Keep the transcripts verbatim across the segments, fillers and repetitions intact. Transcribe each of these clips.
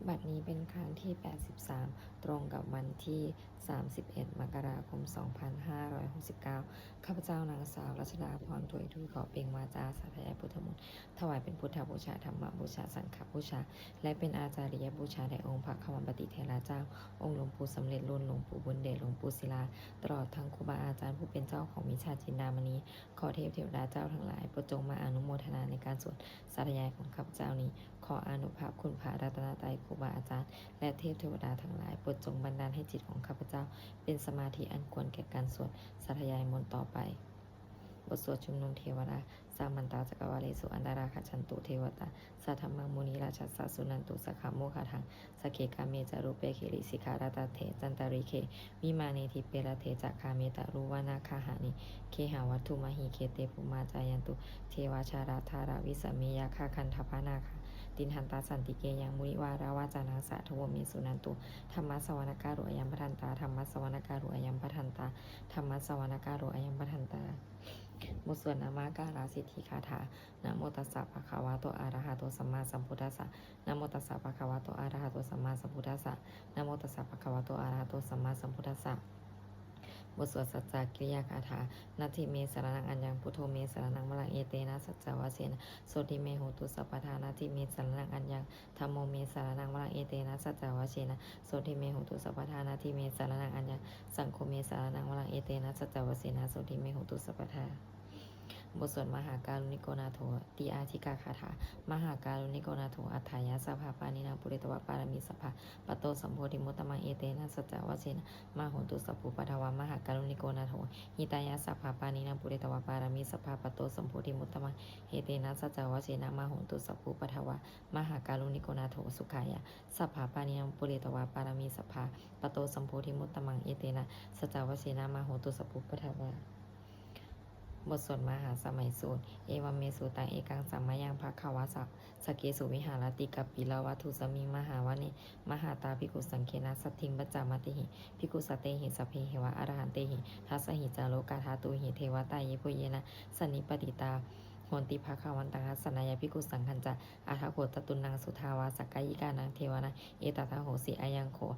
บัดนี้เป็นครั้งที่ แปดสิบสาม ตรงกับวันที่ สามสิบเอ็ด มกราคม สองพันห้าร้อยหกสิบเก้า ข้าพเจ้านางสาวรัชดาพร ถวยทูลขอเปล่งวาจาสาธยายพุทธมนต์ ถวายเป็นพุทธบูชา ธรรมบูชา สังฆบูชา และเป็นอาจาริยบูชาแด่องค์พระควัมปติเถระเจ้า องค์หลวงปู่สำเร็จลุน หลวงปู่บุญเดช หลวงปู่ศิลา ตลอดทั้งครูบาอาจารย์ผู้เป็นเจ้าของวิชาจินดามณี ขอเทพเทวดาเจ้าทั้งหลาย โปรดจงมาอนุโมทนาในการสวดสาธยายของข้าพเจ้านี้ ขออานุภาพคุณพระรัตนตรัย ครูบาอาจารย์ และเทพเทวดาทั้งหลาย โปรดจงบันดาลให้จิตของข้าพเจ้า เป็นสมาธิอันควรแก่การสวดสาธยายมนต์ต่อไป บทสวดชุมนุมเทวดา Samantā cakkavāḷesu atrāgacchantu devatā, saddhammaṃ munirājassa suṇantu saggamokkhadaṃ. Sagge kāme ca rūpe girisikharataṭe cantalikkhe vimāne dīpe raṭṭhe ca gāme taruvanagahane gehavatthumhi khette bhummā cāyantu devā jalathalavisame yakkhagandhabbanāgā, tiṭṭhantā santike yaṃ munivaravacanaṃ sādhavo me suṇantu. Dhammassavanakālo ayam bhadantā. Dhammassavanakālo ayam bhadantā. Dhammassavanakālo ayam bhadantā. บทสวดนมการสิทธิคาถา Namo tassa bhagavato arahato sammāsambuddhassa. Namo tassa bhagavato arahato sammāsambuddhassa. Namo tassa bhagavato arahato sammāsambuddhassa. บทสวดสัจจกิริยาคาถา Natthi me saraṇaṃ aññaṃ, buddho me saraṇaṃ varaṃ, etena saccavajjena sotthi me hotu sabbadā. Natthi me saraṇaṃ aññaṃ, dhammo me saraṇaṃ varaṃ, etena saccavajjena sotthi me hotu sabbadā. Natthi me saraṇaṃ aññaṃ, saṅgho me saraṇaṃ varaṃ, etena saccavajjena sotthi me hotu sabbadā. บทสวดมหาการุณิโกนาโถติอาทิกาคาถา Mahākāruṇiko nātho atthāya sabbapāṇinaṃ, pūretvā pāramī sabbā patto sambodhimuttamaṃ, etena saccavajjena mā hontu sabbupaddavā. Mahākāruṇiko nātho hitāya sabbapāṇinaṃ, pūretvā pāramī sabbā patto sambodhimuttamaṃ, etena saccavajjena mā hontu sabbupaddavā. Mahākāruṇiko nātho sukhāya sabbapāṇinaṃ, pūretvā pāramī sabbā patto sambodhimuttamaṃ, etena saccavajjena mā hontu sabbupaddavā. บทสวดมหาสมัยสูตร Evaṃ me sutaṃ. Ekaṃ samayaṃ bhagavā sa- sakkesu viharati kapilavatthusmiṃ mahāvane mahatā bhikkhusaṅghena saddhiṃ pañcamattehi bhikkhusatehi sabbeheva arahantehi. Dasahi ca lokadhātūhi devatā yebhuyyena sannipatitā honti bhagavantaṃ dassanāya bhikkhusaṅghañca. Atha kho catunnaṃ suddhāvāsakāyikānaṃ devānaṃ etadahosi: Ayaṃ kho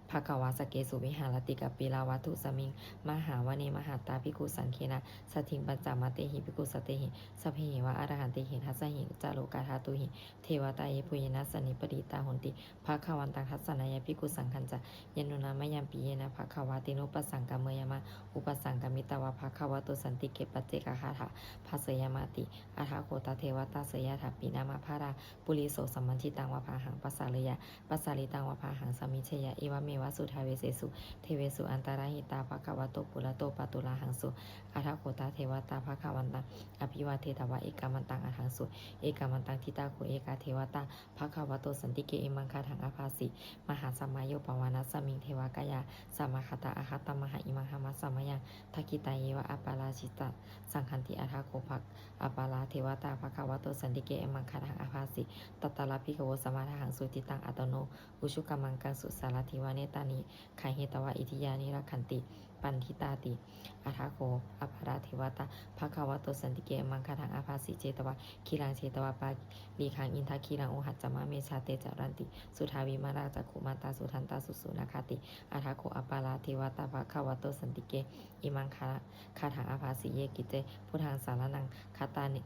bhagavā sakkesu viharati kapilavatthusmiṃ mahāvane mahatā bhikkhusaṅghena saddhiṃ pañcamattehi bhikkhusatehi sabbeheva arahantehi. Dasahi ca lokadhātūhi devatā yebhuyyena sannipatitā honti bhagavantaṃ dassanāya bhikkhusaṅghañca. Yannūna mayampi yena bhagavā tenupasaṅkameyyāma, upasaṅkamitvā bhagavato santike paccekagāthā bhāseyyāmāti. Atha kho tā devatā seyyathāpi nāma balavā puriso sammiñjitaṃ vā bāhaṃ pasāreyya, pasāritaṃ vā bāhaṃ sammiñjeyya, evameva suddhāvāsesu devesu antarahitā bhagavato purato pāturahaṃsu. Atha kho tā devatā bhagavantaṃ abhivādetvā ekamantaṃ aṭṭhaṃsu. Ekamantaṃ ṭhitā kho ekā devatā bhagavato santike imaṃ gāthaṃ abhāsi: Mahāsamayo pavanasmiṃ, devakāyā samāgatā, āgatamha imaṃ dhammasamayaṃ, dakkhitāyeva aparājitasaṅghanti. Atha kho bha- aparā devatā bhagavato santike imaṃ gāthaṃ abhāsi: Tatra bhikkhavo samādahaṃsu, cittaṃ attano ujukamakaṃsu, sārathīva nettāni gahetvā, indriyāni rakkhanti paṇḍitāti. Atha kho aparā devatā bhagavato santike imaṃ gāthaṃ abhāsi: Chetvā khīlaṃ chetvā palighaṃ, indakhīlaṃ ohaccamanejā, te caranti suddhā vimalā, cakkhumatā sudantā susunāgāti. Atha kho aparā devatā bhagavato santike imaṃ gā- gāthaṃ abhāsi: Ye keci buddhaṃ saraṇaṃ gatāse,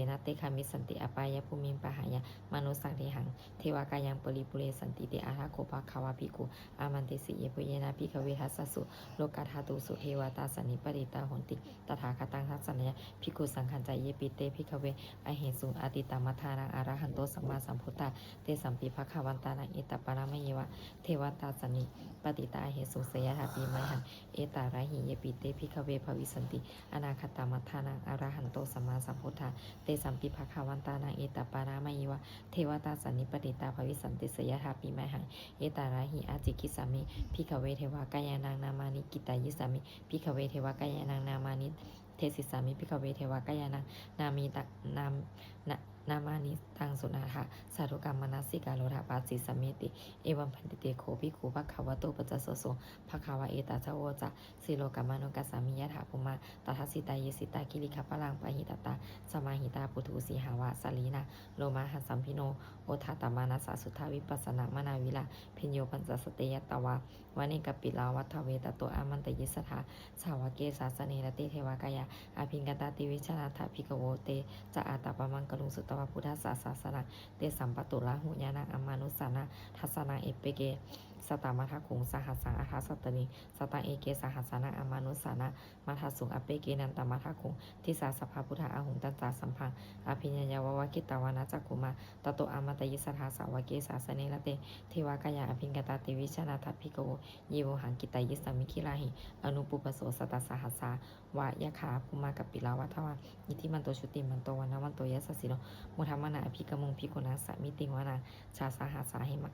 na te gamissanti apāyabhūmiṃ, pahāya mānusaṃ dehaṃ. Devakāyaṃ paripūressantīti. Atha kho bhagavā bhikkhū āmantesi: Yebhuyyena bhikkhave dasasu lokadhātūsu devatā sannipatitā honti tathāgataṃ dassanāya bhikkhusaṅghañca. Yepi te bhikkhave ahesuṃ atītamaddhānaṃ arahanto sammāsambuddhā, tesampi bhagavantānaṃ etaparamāyeva devatā sannipatitā ahesuṃ, seyyathāpi mayhaṃ etarahi. Yepi te bhikkhave bhavissanti anāgatamaddhānaṃ arahanto sammāsambuddhā, tesampi bhagavantānaṃ etaparamāyeva devatā sannipatitā bhavissanti, seyyathāpi mayhaṃ etarahi. Ācikkhissāmi bhikkhave devakāyānaṃ nāmāni, kittayissāmi bhikkhave devakāyānaṃ nāmāni, desissāmi bhikkhave devakāyānaṃ nāmāni, ta- nām- na- namāni taṃ suṇātha, sādhukaṃ manasikarotha, bhāsissāmīti. Evaṃ bhanteti kho bhikkhū bhagavato paccassosuṃ. Bhagavā etadavoca: Silokamanukassāmi, yattha bhummā tadassitā. Ye sitā girigabbharaṃ, pahitattā samāhitā. Puthū sīhāva sallīnā, lomahaṃsambhino. Odātamanasā suddhā, vippasannamanāvilā. Bhiyyo pañcasate ñatvā, vane kāpilavatthave. Tato āmantayi satthā, sāvake sāsane rate. Devakāyā abhikkantā, te vijānātha bhikkhavo. Te ca ātappamakaruṃ, sutvā buddhassa sāsanaṃ. Tesampāturahu ñāṇaṃ, amanussāna dassanaṃ. Appeke satamaddakkhuṃ, sahassaṃ atha sattariṃ. Sataṃ eke sahassānaṃ, amanussānamaddasuṃ. Appekenantamaddakkhuṃ, disā sabbā phuṭā ahuṃ. Tañca sabbaṃ abhiññāya, vavakkhitvāna cakkhumā. Tato āmantayi satthā, sāvake sāsane rate. Devakāyā abhikkantā, te vijānātha bhikkhavo. Ye vohaṃ kittayissāmi, girāhi anupubbaso. Sattasahassā va yakkhā, bhummā kāpilavatthavā. Iddhimanto jutimanto, vaṇṇavanto yasassino. Modamānā abhikkāmuṃ, bhikkhūnaṃ samitiṃ vanaṃ. Chasahassā hema,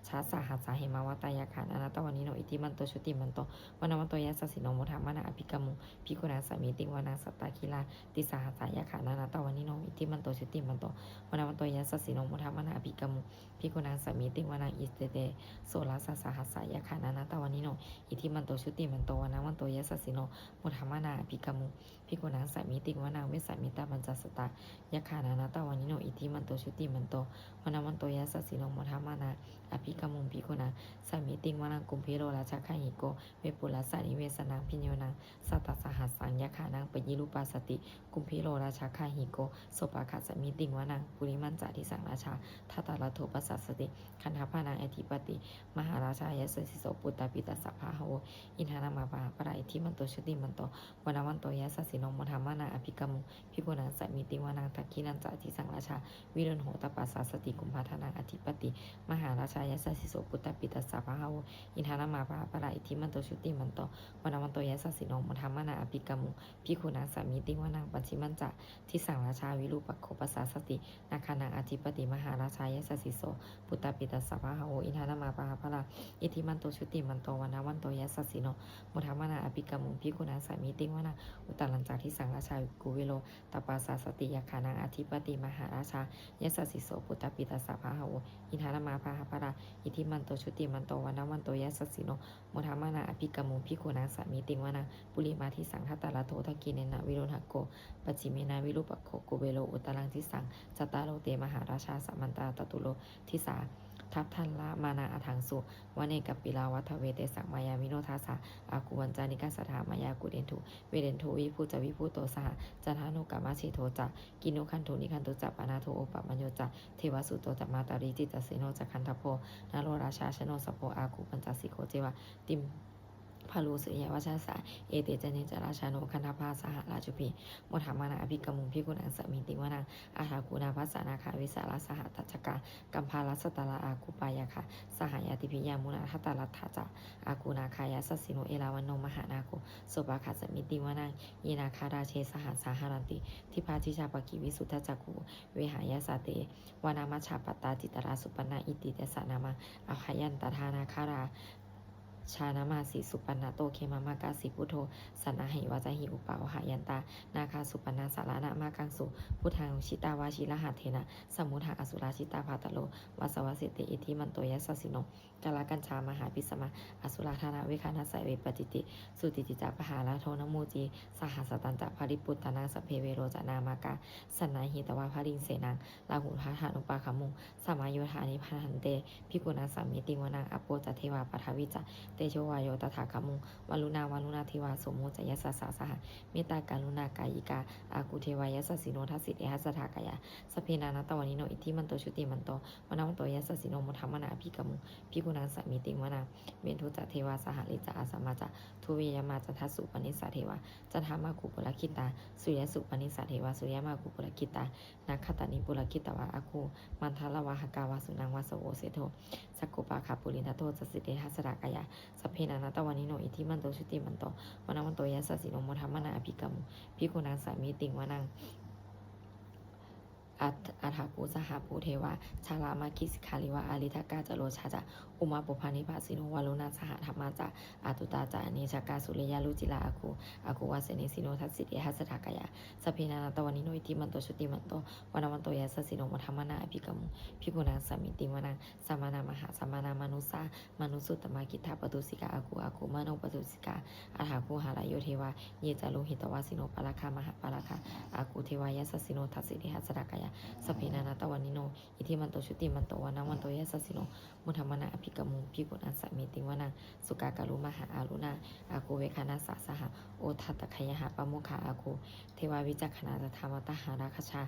chasahassā hemavatā, yakkhā nānattavaṇṇino. Iddhimanto jutimanto, vaṇṇavanto yasassino. Modamānā abhikkāmuṃ, bhikkhūnaṃ samitiṃ vanaṃ. Sātāgirā tisahassā, yakkhā nānattavaṇṇino. Iddhimanto jutimanto, vaṇṇavanto yasassino. Modamānā abhikkāmuṃ, bhikkhūnaṃ samitiṃ vanaṃ. Iccete soḷasasahassā, yakkhā nānattavaṇṇino. Iddhimanto jutimanto, vaṇṇavanto yasassino. Modamānā abhikkāmuṃ, bhikkhūnaṃ samitiṃ vanaṃ. Vessāmittā pañcasatā, yakkhā nānattavaṇṇino. Iddhimanto jutimanto, vaṇṇavanto yasassino. Modamānā abhikkāmuṃ, bhikkhūnaṃ samitiṃ vanaṃ. Kumbhīro rājagahiko, vepullassa nivesanaṃ. Bhiyyo naṃ satasahassaṃ, yakkhānaṃ payirupāsati. Kumbhīro rājagahiko, sopāga samitiṃ vanaṃ. Purimañca disaṃ rājā, dhataraṭṭho pasāsati. Gandhabbānaṃ ādhipati, mahārājā yasassi so. Puttāpi tassa bahavo, indanāmā mahabbalā. Iddhimanto jutimanto, vaṇṇavanto yasassino. Modamānā abhikkāmuṃ, bhikkhūnaṃ samitiṃ vanaṃ. Dakkhiṇañca disaṃ rājā, virūḷho tappasāsati. Kumbhaṇḍānaṃ ādhipati, mahārājā yasassi so. Puttāpi tassa bahavo, indanāmā mahabbalā. Iddhimanto jutimanto, vaṇṇavanto yasassino. Modamānā abhikkāmuṃ, bhikkhūnaṃ samitiṃ vanaṃ. Pacchimañca disaṃ rājā, virūpakkho pasāsati. Nāgānaṃ ādhipati, mahārājā yasassi so. Puttāpi tassa bahavo, indanāmā mahabbalā. Iddhimanto jutimanto, vaṇṇavanto yasassino. Modamānā abhikkāmuṃ, bhikkhūnaṃ samitiṃ vanaṃ. Uttarañca disaṃ rājā, kuvero tappasāsati. Yakkhānaṃ ādhipati, mahārājā yasassi so. Puttāpi tassa bahavo, indanāmā mahabbalā. Iddhimanto jutimanto, vaṇṇavanto yasassino. Modamānā abhikkāmuṃ, bhikkhūnaṃ samitiṃ vanaṃ. Purimā disaṃ dhataraṭṭho, dakkhiṇena virūḷhako, pacchimena virūpakkho, kuvero uttaraṃ disaṃ. Cattāro te mahārājā, samantā caturo disā. Daddallamānā aṭṭhaṃsu, vane kāpilavatthave. Tesaṃ māyāvino dāsā, āgū vañcanikā saṭhā. Māyā kuṭeṇḍu veṭeṇḍu, viṭū ca viṭuṭo saha. Candano kāmaseṭṭho ca, kinnughaṇḍu nighaṇḍu ca. Panādo opamañño ca, devasūto ca mātali. Cittaseno ca gandhabbo, naḷo rājā janosabho. Āgū pañcasikho ceva, timbarū suriyavacchasā. Ete caññe ca rājāno, gandhabbā saha rājubhi. Modamānā abhikkāmuṃ, bhikkhūnaṃ samitiṃ vanaṃ. Athāgū nābhasā nāgā, vesālā sahatacchakā. Kambalassatarā āgū, pāyāgā saha ñātibhi. Yāmunā dhataraṭṭhā ca, āgū nāgā yasassino. Erāvaṇo mahānāgo, sopāga samitiṃ vanaṃ. Ye nāgarāje sahasā haranti, dibbā dijā pakkhi visuddhacakkhū. Vehāyasā te vanamajjhapattā, citrā supaṇṇā iti tesa nāmaṃ. Abhayantadā nāgarājānamāsi, supaṇṇato khemamakāsi buddho. Saṇhāhi vācāhi upavhayantā, nāgā supaṇṇā saraṇamakaṃsu. Buddhaṃ jitā vajirahatthena, samuddaṃ asurā sitā. Bhātaro vāsavassete, iddhimanto yasassino. Kālakañjā mahābhismā, asurā dānaveghasā. Vepacitti sucitti ca, pahārādo namucī saha. Satañca baliputtānaṃ, sabbe verocanāmakā. Sannayhitvā baliṃ senaṃ, rāhubhaddamupāgamuṃ. Samayodāni bhaddante, bhikkhūnaṃ samitiṃ vanaṃ. Āpo ca devā paṭhavī ca, tejo vāyo tadāgamuṃ. Varuṇā vāruṇā devā, somo ca yasasā saha. Mettākaruṇākāyikā, āgū devā yasassino. Dasete dasadhā kāyā, sabbe nānattavaṇṇino. Iddhimanto jutimanto, vaṇṇavanto yasassino. Modamānā abhikkāmuṃ, bhikkhūnaṃ samitiṃ vanaṃ. Veṇḍū ca devā sahalī ca, asamā ca duve yamā. Candassūpanisā devā, candamāgū purakkhitā. Suriyassūpanisā devā, suriyamāgū purakkhitā. Nakkhattāni purakkhitvā, āgū mandavalāhakā. Vasūnaṃ vāsavo seṭṭho, sakkopāga purindado. Dasete dasadhā kāyā, sabbe nānattavaṇṇino. Iddhimanto jutimanto, vaṇṇavanto yasassino. Modamānā abhikkāmuṃ, bhikkhūnaṃ samitiṃ vanaṃ. At- Athāgū sahabhū devā, jalamaggisikhāriva. Ariṭṭhakā ca rojā ca, Ummāpupphanibhāsino varuṇā sahadhammā ca, accutā ca anejakā sūleyyarucirā āgū, āgū vāsanīsino dasite dasadhā kāyā, sabbe nānattavaṇṇino iddhimanto jutimanto vaṇṇavanto yasassino, modamānā abhikkāmuṃ bhikkhūnaṃ samitiṃ vanaṃ. Samānā mahāsamānā mānusā mānusuttamā, khiḍḍāpadosikā āgū, āgū manopadosikā, athāgū harayo devā ye ca lohitavāsino, pāragā mahāpāragā āgū devā yasassino, dasite dasadhā kāyā, sabbe nānattavaṇṇino iddhimanto jutimanto vaṇṇavanto yasassino, modamānā abhikkāmuṃ bhikkhūnaṃ samitiṃ vanaṃ. Sukkā karumhā aruṇā āgū, veghanasā saha odātagayhā, pāmokkhā āgū devā vicakkhaṇā, sadāmattā hāragajā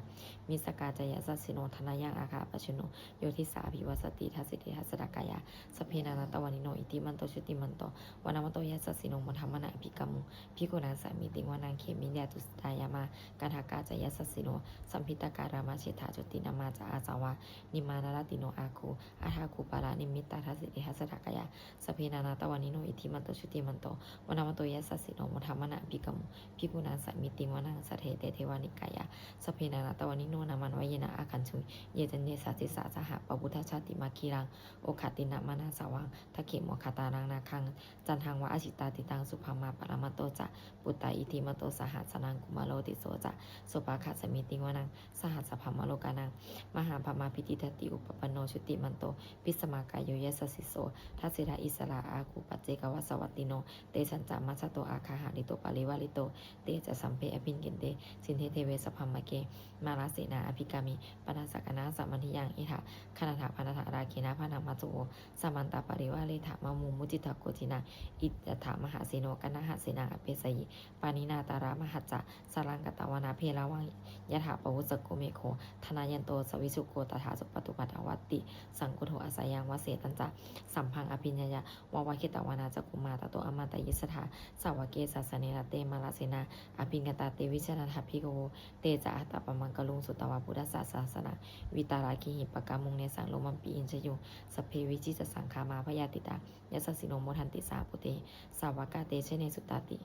missakā ca yasassino, thanayaṃ āgā pajjunno yo disā abhivassati, dasite dasadhā kāyā, sabbe nānattavaṇṇino iddhimanto jutimanto vaṇṇavanto yasassino, modamānā abhikkāmuṃ bhikkhūnaṃ samitiṃ vanaṃ. Khemiyā tusitā yāmā kaṭṭhakā ca yasassino, lambitakā lāmaseṭṭhā jotināmā ca āsavā, nimmānaratino āgū, athāgū paranimmitā, dasite dasadhā kāyā, sabbe nānattavaṇṇino iddhimanto jutimanto vaṇṇavanto yasassino, modamānā abhikkāmuṃ bhikkhūnaṃ samitiṃ vanaṃ. Saṭṭhete devanikāyā sabbe nānattavaṇṇino, nāmanvayena āgañchuṃ ye caññe sadisā saha, pavutthajātimakkhīlaṃ oghatiṇṇamanāsavaṃ, dakkhemoghataraṃ nāgaṃ candaṃva asitātitaṃ. Subrahmā paramatto ca puttā iddhimato saha, sanaṅkumāro tisso ca sopāga samitiṃ vanaṃ. Sahassabrahmalokānaṃ mahābrahmābhitiṭṭhati, upapanno jutimanto bhismākāyo yasassi so, dasettha issarā āgū paccekavasavattino, tesañca majjhato āgā hārito parivārito. Te ca sabbe abhikkante sinde deve sabrahmake, mārasenā abhikkāmi passa kaṇhassa mandiyaṃ. Etha gaṇhatha bandhatha rāgena bhaṇāma ca vo, samantā parivāretha mā vo muñcittha koci naṃ. Iti tattha mahāseno kaṇhasenaṃ apesayi, pāṇinā talamāhacca saraṃ katvāna bheravaṃ. Yathā pāvussako megho thanayanto savijjuko, tadā so paṭipaṭitabbaṃ iti saṅkuddho asayaṃvase. Tañca sabbaṃ abhiññāya vavakkhitvāna cakkhumā, tato āmantayi satthā sāvake sāsane rate. Mārasenā abhikkantā te vijānātha bhikkhavo, te ca ātappamakaruṃ sutvā buddhassa sāsanaṃ. Vītarāgehi pakkāmuṃ nesaṃ lomampi iñjayuṃ, sabbe vijitasaṅgāmā bhayātītā yasassino, modanti saha bhūtehi sāvakā te janesutāti.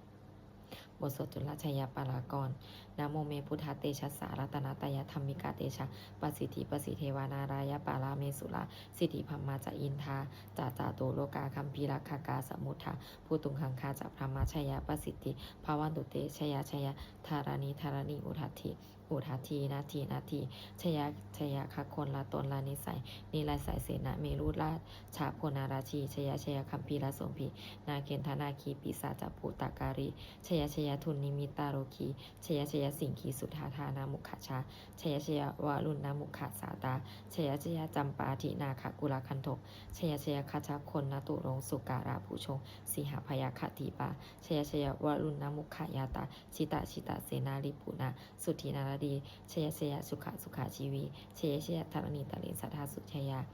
บทสวดจุลชัยปกรณ์ Namo me buddhatejassa ratanattayadhammikā tejapasiddhi pasīdevā nārāyaparamesurā siddhibrahmā ca indā ca catulokā gambhīrakkhakā samuddā bhūtuṃ gaṅgā ca brahmā jayapasiddhi bhavantu te. Jaya jaya dharaṇi dharaṇī udadhi udadhī nadi nadī, jaya jaya gagonlatonlanisai nirayasai senamerurājabalanarajī, jaya jaya gambhīrasombhī nāgendanāgī pisācabhūtakālī, jaya jaya dunnimittarogī, jaya jaya siṅgīsudādānamukhajā, jaya jaya varuṇṇamukhasātrā, jaya jaya campādināgakulagantho, jaya jaya gajagonnaturaṅga sukarabhujaṅga sīhabyagghadīpā, jaya jaya varuṇṇamukhayātrā jita jita senāripuna suddhi naradī, jaya jaya sukha sukha jīvī, jaya jaya dharaṇītale sadā sujayā,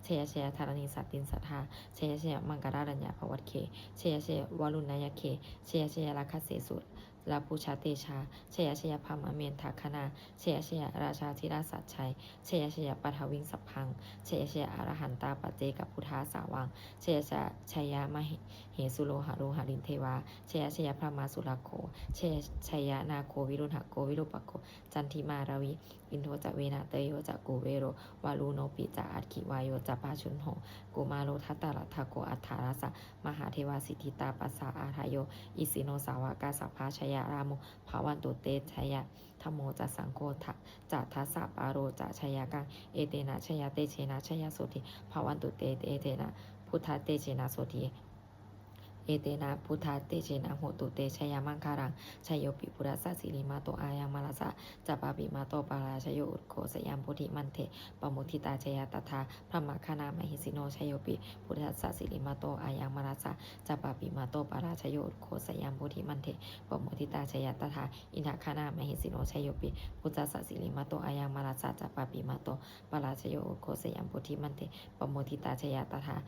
jaya jaya dharaṇīsāntin sadā, jaya jaya maṅkararājapakkhe, jaya jaya varuṇṇayakkhe, jaya jaya rakkhase surabhujatejā, jaya jaya brahmmendagaṇā, jaya jaya rājādhirāja sājjai, jaya jaya paṭhaviṃ sabbaṃ, jaya jaya arahantā paccekabuddhasāvaṃ, jaya jaya jaya mahesuro haro harindevā, jaya jaya brahmā surakkho, jaya jaya nāgo viruḷhako virūpakkho candimā ravi, indo ca venateyyo ca kuvero varuṇopi ca aggi vāyo ca pājuṇho, kumāro dhataraṭṭhako aṭṭhārasa mahādevā siddhitāpasaādayo, isino sāvakā sabbā jayarāmo bhavantu te. Jaya dhammo ca saṅgho ca dasapālo ca jayakaṃ, etena jayatejena jayasotthī bhavantu te. Etena buddhatejena sotthī, etena buddhatejena hotu te jayamaṅgalaṃ. Jayopi buddhassa sirīmato ayaṃ mārassa ca pāpimato parājayo, ugghosayaṃ bodhimaṇḍe pamoditā jaya tadā brahmagaṇā mahesino. Jayopi buddhassa sirīmato ayaṃ mārassa ca pāpimato parājayo, ugghosayaṃ bodhimaṇḍe pamoditā jaya tadā indagaṇā mahesino. Jayopi buddhassa sirīmato ayaṃ mārassa ca pāpimato parājayo, ugghosayaṃ bodhimaṇḍe pamoditā jaya tadā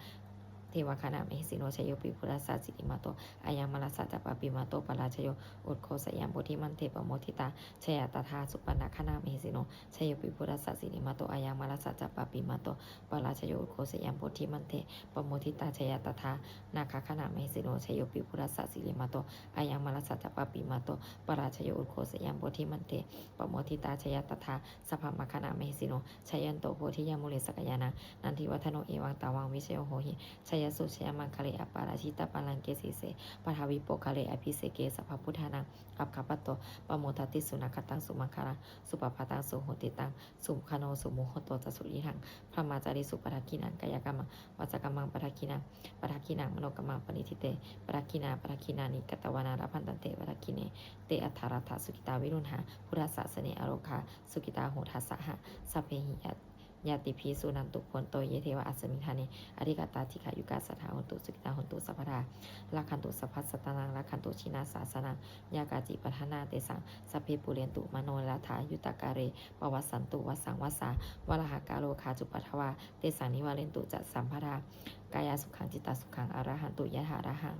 devagaṇā mahesino. Jayo pi buddhassa sirīmato ayaṃ, mārassa ca pāpimato parājayo, ugghosayaṃ bodhimaṇḍe pamoditā, jaya tadā supaṇṇagaṇā mahesino. Jayo pi buddhassa sirīmato ayaṃ, mārassa ca pāpimato parājayo, ugghosayaṃ bodhimaṇḍe pamoditā, jaya tadā nāgagaṇā mahesino. Jayo pi buddhassa sirīmato ayaṃ, mārassa ca pāpimato parājayo, ugghosayaṃ bodhimaṇḍe pamoditā, jaya tadā sabrahmagaṇā mahesino. Jayanto bodhiyā mūle sakyānaṃ nandivaḍḍhano, evaṃ tvaṃ vijayo hohi jayassu jayamaṅgale. Aparājitapallaṅke sīse paṭhavipokkhare, abhiseke sabbabuddhānaṃ aggappatto pamodati. Sunakkhattaṃ sumaṅgalaṃ supabhātaṃ suhuṭṭhitaṃ, sukhaṇo sumuhutto ca suyiṭṭhaṃ brahmacārisu. Padakkhiṇaṃ kāyakammaṃ vācākammaṃ padakkhiṇaṃ, padakkhiṇaṃ manokammaṃ paṇidhī te padakkhiṇā. Padakkhiṇāni katvāna labhantatthe padakkhiṇe. Te atthaladdhā sukhitā viruḷhā buddhasāsane, arogā sukhitā hotha saha sabbehi ñātibhi. Suṇantu bhonto ye devā asmiṃ ṭhāne adhigatā, dīghāyukā sadā hontu, sukhitā hontu sabbadā. Rakkhantu sabbasattānaṃ, rakkhantu jinasāsanaṃ, yā kāci patthanā tesaṃ, sabbe pūrentu manorathā, yuttakāle pavassantu vassaṃ vassā, valāhakā rogā cupaddavā, tesaṃ nivārentu ca sabbadā. Kāyasukhaṃ cittasukhaṃ arahantu yathārahaṃ.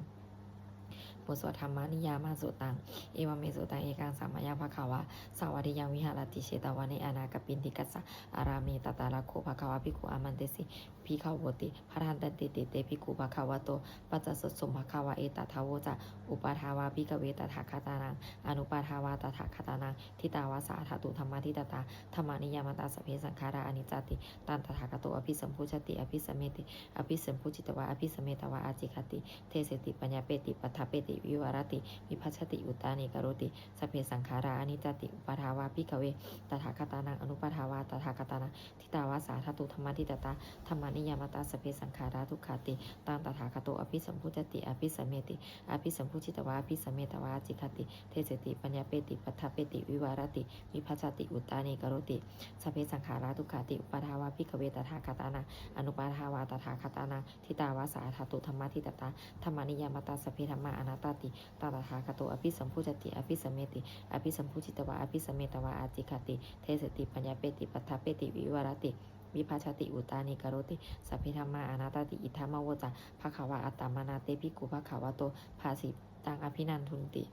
บทสวด Dhammaniyāmasuttaṃ. Evaṃ me sutaṃ. Ekaṃ samayaṃ bhagavā sāvatthiyaṃ viharati jetavane anāthapiṇḍikassa ārāme. Tatra kho bhagavā bhikkhū āmantesi bhikkhavoti. Bhadanteti te bhikkhū bhagavato paccassosuṃ. Bhagavā etadavoca. Uppādā vā bhikkhave tathāgatānaṃ anuppādā vā tathāgatānaṃ, ṭhitā va sā dhātu dhammaṭṭhitatā dhammaniyāmatā, sabbe saṅkhārā aniccāti. Taṃ tathāgato abhisambujjhati abhisameti. Abhisambujjhitvā abhisametvā ācikkhati deseti paññapeti paṭṭhapeti vivarati vibhajati uttānīkaroti. Sabbe saṅkhārā aniccāti. Uppādā vā bhikkhave tathāgatānaṃ anuppādā vā tathāgatānaṃ, ṭhitā va sā dhātu dhammaṭṭhitatā dhammaniyāmatā, sabbe saṅkhārā dukkhāti. Taṃ tathāgato abhisambujjhati abhisameti. Abhisambujjhitvā abhisametvā ācikkhati deseti paññapeti paṭṭhapeti vivarati vibhajati uttānīkaroti. Sabbe saṅkhārā dukkhāti. Uppādā vā bhikkhave tathāgatānaṃ anuppādā vā tathāgatānaṃ, ṭhitā va sā dhātu dhammaṭṭhitatā dhammaniyāmatā, sabbe dhammā anattāti. Taṃ tathāgato abhisambujjhati abhisameti. Abhisambujjhitvā abhisametvā ācikkhati deseti paññapeti paṭṭhapeti vivarati vibhajati uttānīkaroti. Sabbe dhammā anattāti. Idamavoca bhagavā. Attamanā te bhikkhū bhagavato bhāsitaṃ abhinandunti.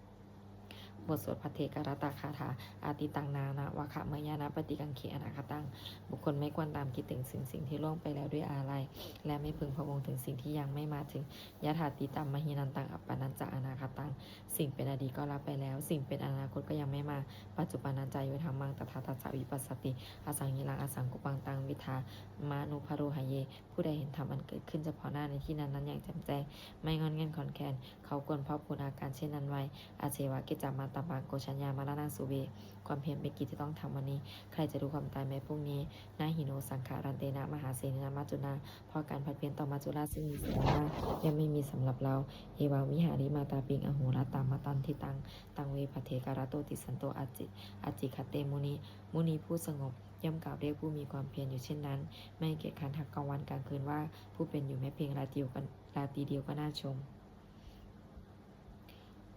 บทสวดภัทเทกรัตตคาถา Atītaṃ nānvāgameyya nappaṭikaṅkhe anāgataṃ. บุคคลไม่ควรตามคิดถึงสิ่งสิ่งที่ล่วงไปแล้วด้วยอาลัย และไม่พึงพะวงถึงสิ่งที่ยังไม่มาถึง Yadatītaṃ mahīnantaṃ appattañca anāgataṃ. สิ่งเป็นอดีตก็ละไปแล้ว สิ่งเป็นอนาคตก็ยังไม่มา Paccuppannañca yo dhammaṃ tattha tattha vipassati, asaṃhiraṃ asaṅkuppaṃ taṃ viddhā manubrūhaye. ผู้ใดเห็นธรรมอันเกิดขึ้นเฉพาะหน้าในที่นั้นๆ อย่างแจ่มแจ้ง ไม่ง่อนแง่นคลอนแคลน เขาควรพอกพูนอาการเช่นนั้นไว้ Ajjeva kiccamātappaṃ ko jaññā maraṇaṃ suve. ความเพียรเป็นกิจที่ต้องทำวันนี้ ใครจะรู้ความตายแม้พรุ่งนี้ Na hi no saṅgarantena mahāsenena maccunā. เพราะการผัดเพี้ยนต่อมัจจุราชซึ่งมีเสนามาก ย่อมไม่มีสำหรับเรา Evaṃvihārimātāpiṃ ahorattamatanditaṃ, taṃ ve bhaddekarattoti santo āci- ācikkhate muni. มุนีผู้สงบย่อมกล่าวเรียกผู้มีความเพียรอยู่เช่นนั้น ไม่เกียจคร้านทั้งกลางวันกลางคืนว่า ผู้เป็นอยู่แม้เพียงราตรีเดียวก็- ราตรีเดียวก็น่าชม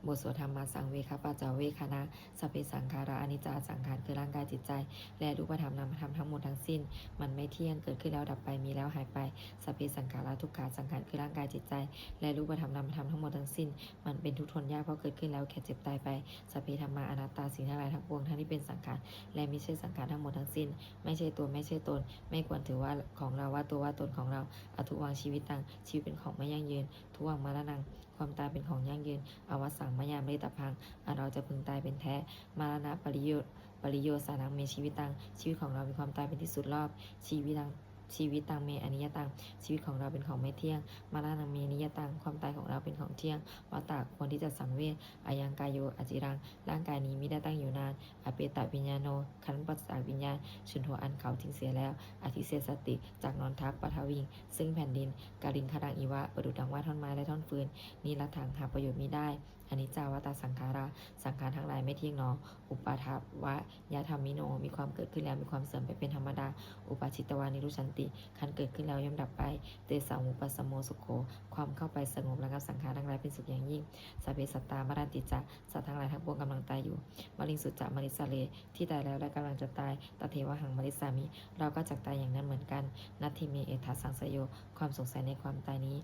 บทสวดธรรมสังเวคปัจจเวกขณะ Sabbe saṅkhārā aniccā. สังขารคือร่างกายจิตใจ และรูปธรรมนามธรรมทั้งหมดทั้งสิ้น มันไม่เที่ยง เกิดขึ้นแล้วดับไป มีแล้วหายไป Sabbe saṅkhārā dukkhā. สังขารคือร่างกายจิตใจ และรูปธรรมนามธรรมทั้งหมดทั้งสิ้น มันเป็นทุกข์ทนยาก เพราะเกิดขึ้นแล้วแก่เจ็บตายไป Sabbe dhammā anattā. สิ่งทั้งหลายทั้งปวง ทั้งที่เป็นสังขาร และมิใช่สังขารทั้งหมดทั้งสิ้น ไม่ใช่ตัว ไม่ใช่ตน ไม่ควรถือว่าของเรา ว่าตัว ว่าตนของเรา Adhuvaṃ jīvitaṃ. ชีวิตเป็นของไม่ยั่งยืน Dhuvaṃ maraṇaṃ. ความตายเป็นของยั่งยืน Avassaṃ mayā maritabbaṃ. อันเราจะพึงตายเป็นแท้ Maraṇapariyosānaṃ me jīvitaṃ. ชีวิตของเรามีความตายเป็นที่สุดรอบ Jīvitaṃ jīvitaṃ me aniyataṃ. ชีวิตของเราเป็นของไม่เที่ยง Maraṇaṃ me niyataṃ. ความตายของเราเป็นของเที่ยง Vata. ควรที่จะสังเวช Ayaṃ kāyo aciraṃ. ร่างกายนี้มิได้ตั้งอยู่นาน Apetaviññāṇo. ครั้นปราศจากวิญญาณ Chuḍḍho. อันเขาทิ้งเสียแล้ว Adhisessati. จักนอนทับ Paṭhaviṃ. ซึ่งแผ่นดิน Kaliṅgaraṃ iva. ประดุจดังว่าท่อนไม้และท่อนฟืน Niratthaṃ. หาประโยชน์มิได้ Aniccā vata saṅkhārā. สังขารทั้งหลายไม่เที่ยงหนอ Uppādavayadhammino. มีความเกิดขึ้นแล้วมีความเสื่อมไปเป็นธรรมดา Uppajjitvā nirujjhanti. ครั้นเกิดขึ้นแล้วย่อมดับไป Tesaṃ vūpasamo sukho. ความเข้าไปสงบระงับสังขารทั้งหลายเป็นสุขอย่างยิ่ง Sabbe sattā maranti ca. สัตว์ทั้งหลายทั้งปวงกำลังตายอยู่ Mariṃsu ca marissare. ที่ตายแล้วและกำลังจะตาย Tathevāhaṃ marissāmi. เราก็จักตายอย่างนั้นเหมือนกัน Natthi me ettha saṃsayo. ความสงสัยในความตายนี้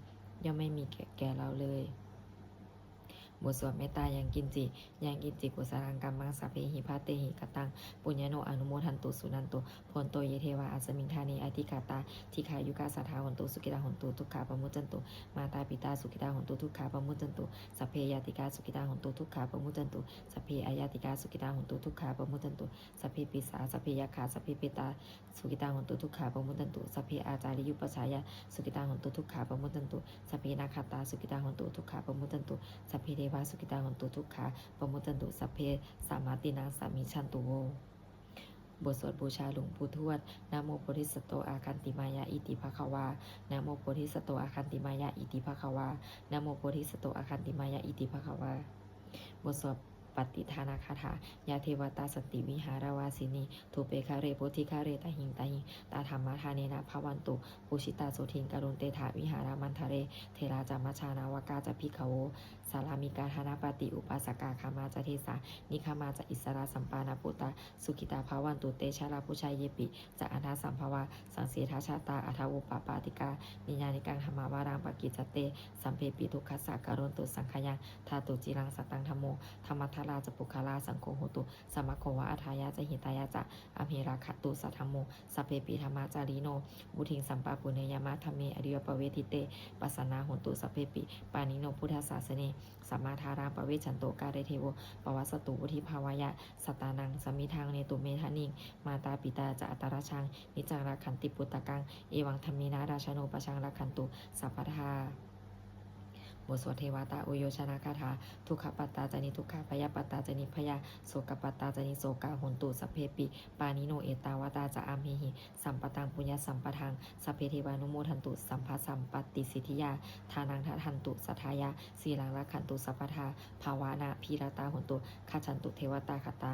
ย่อมไม่มีแก่แก่เราเลย บทสวดเมตตา ยังกิญจิ ยังกิญจิ kusalaṃ kammaṃ sabbehi bhatehi kataṃ puññaṃ no anumodantu suṇantu bhonto ye devā asmiṃ ṭhāne adhigatā dīghāyukā sadā hontu sukhitā hontu dukkhā pamuccantu mātā pitā sukhitā hontu dukkhā pamuccantu sabbe ñātikā sukhitā hontu dukkhā pamuccantu sabbe aññātikā sukhitā hontu dukkhā pamuccantu sabbe pisā sabbe yakkhā sabbe petā sukhitā hontu dukkhā pamuccantu sabbe ācariyupajjhāyā sukhitā hontu dukkhā pamuccantu sabbe nakkhattā sukhitā hontu dukkhā pamuccantu sabbe devā sukhitā hontu dukkhā pamuccantu sabbe sampattīnaṃ samijjhantu vo. บทสวดบูชาหลวงปู่ทวด Namo bodhisatto āgantimāya iti bhagavā. Namo bodhisatto āgantimāya iti bhagavā. Namo bodhisatto āgantimāya iti bhagavā. บทสวดปัตติทานคาถา Yā devatā santi vihāravāsinī thūpe ghare bodhighare tahiṃ tahiṃ tā dhammadānena bhavantu pūjitā sotthiṃ karontedha vihāramaṇḍale. Therā ca majjhā navakā ca bhikkhavo sārāmikā dānapatī upāsakā gāmā ca desā nigamā ca issarā sappāṇabhūtā sukhitā bhavantu te. Jalābujā yepi ca aṇḍasambhavā saṃsedajātā athavopapātikā niyyānikaṃ dhammavaraṃ paṭicca te sabbepi dukkhassa karontu saṅkhayaṃ. Ṭhātu ciraṃ sataṃ dhammo dhammaddharā ca puggalā saṅgho hotu samaggo va atthāya ca hitāya ca. Amhe rakkhatu saddhammo sabbepi dhammacārino vuḍḍhiṃ sampāpuṇeyyāma dhamme ariyappavedite. Pasannā hontu sabbepi pāṇino buddhasāsane. Sammā dhāraṃ pavecchanto kāle devo pavassatu vuḍḍhibhāvāya. Sattānaṃ samiddhaṃ netu medaniṃ mātā pitā ca atrajaṃ niccaṃ rakkhanti puttakaṃ. Evaṃ dhammena rājāno pajaṃ rakkhantu sabbadā. บทสวดเทวตาอุยโยชนคาถา Dukkhappattā ca niddukkhā bhayappattā ca nibbhayā sokappattā ca nissokā hontu sabbepi pāṇino. Ettāvatā ca amhehi sambhataṃ puññasampadaṃ sabbe devānumodantu sabbasampattisiddhiyā. Dānaṃ dadantu saddhāya sīlaṃ rakkhantu sabbadā bhāvanābhiratā hontu gacchantu devatāgatā.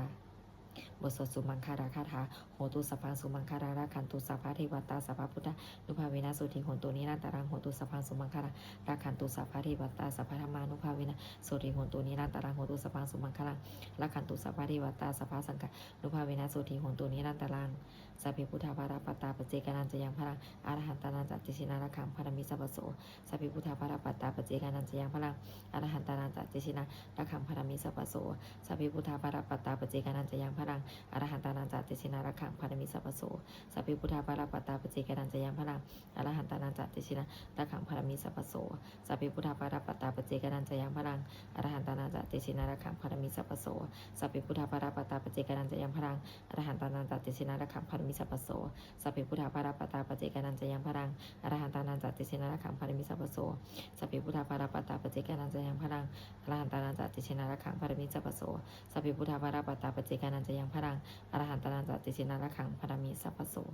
บทสวดสุมังคลคาถา Hotu sabbaṃ sumaṅgalaṃ rakkhantu sabbadevatā sabbabuddhānubhāvena sotthī hontu nirantaraṃ. Hotu sabbaṃ sumaṅgalaṃ rakkhantu sabbadevatā sabbadhammānubhāvena sotthī hontu nirantaraṃ. Hotu sabbaṃ sumaṅgalaṃ rakkhantu sabbadevatā sabbasaṅghānubhāvena sotthī hontu nirantaraṃ. Sabbe buddhā balappattā paccekānañca yaṃ balaṃ arahantānañca tejena rakkhaṃ bandhāmi sabbaso. Sabbe buddhā balappattā paccekānañca yaṃ balaṃ arahantānañca tejena rakkhaṃ bandhāmi sabbaso. Sabbe buddhā balappattā paccekānañca yaṃ balaṃ arahantānañca tejena rakkhaṃ bandhāmi sabbaso. Sabbe buddhā balappattā paccekānañca yaṃ balaṃ arahantānañca tejena rakkhaṃ bandhāmi sabbaso. Sabbe buddhā balappattā paccekānañca yaṃ balaṃ arahantānañca tejena rakkhaṃ bandhāmi sabbaso. Sabbe buddhā balappattā paccekānañca yaṃ balaṃ arahantānañca tejena rakkhaṃ bandhāmi sabbaso. Sabbe buddhā balappattā paccekānañca yaṃ balaṃ arahantānañca tejena rakkhaṃ bandhāmi sabbaso. Sabbe buddhā balappattā paccekānañca yaṃ balaṃ arahantānañca tejena rakkhaṃ bandhāmi sabbaso. Sabbe buddhā balappattā paccekānañca yaṃ balaṃ arahantānañca tejena rakkhaṃ bandhāmi sabbaso.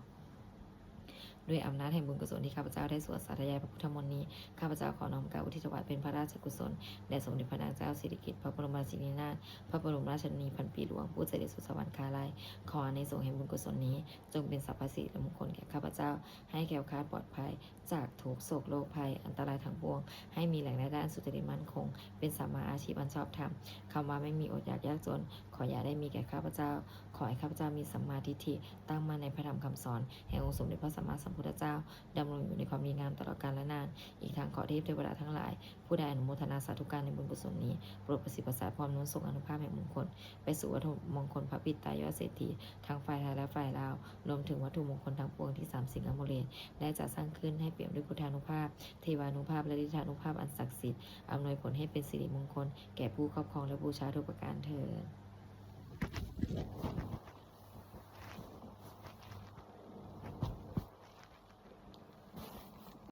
ด้วยอำนาจแห่งบุญกุศลที่ข้าพเจ้าได้สวดสาธยายพระพุทธมนต์นี้ ข้าพเจ้าขอน้อมเกล้าอุทิศถวายเป็นพระราชกุศลแด่สมเด็จพระนางเจ้าสิริกิติ์ พระบรมราชินีนาถ พระบรมราชชนนีพันปีหลวง ผู้เสด็จสู่สวรรคาลัย ขออานิสงส์แห่งบุญกุศลนี้ จงเป็นสรรพสิริมงคลแก่ข้าพเจ้า ให้แคล้วคลาดปลอดภัยจากทุกข์โศกโรคภัยอันตรายทั้งปวง ให้มีแหล่งรายได้อันสุจริตมั่นคง เป็นสัมมาอาชีพอันชอบธรรม คำว่าไม่มีอดอยากยากจน ขออย่าได้มีแก่ข้าพเจ้า ขอให้ข้าพเจ้ามีสัมมาทิฏฐิ ตั้งมั่นในพระธรรมคำสอนแห่งองค์สมเด็จพระสัมมาสัมพุทธเจ้า ดำรงอยู่ในความดีงามตลอดกาลและนาน อีกทั้งขอเทพเทวดาทั้งหลาย ผู้ได้อนุโมทนาสาธุการในบุญกุศลนี้ โปรดประสิทธิ์ประสาทพรน้อมส่งอานุภาพแห่งมงคล ไปสู่วัตถุมงคลพระปิดตายอดเศรษฐี ทั้งฝ่ายไทยและฝ่ายลาว รวมถึงวัตถุมงคลทั้งปวงที่สามสิงห์อโมเลนได้จัดสร้างขึ้น ให้เปี่ยมด้วยพุทธานุภาพ เทวานุภาพ และฤทธานุภาพอันศักดิ์สิทธิ์ อำนวยผลให้เป็นสิริมงคลแก่ผู้ครอบครองและบูชาทุกประการเทอญ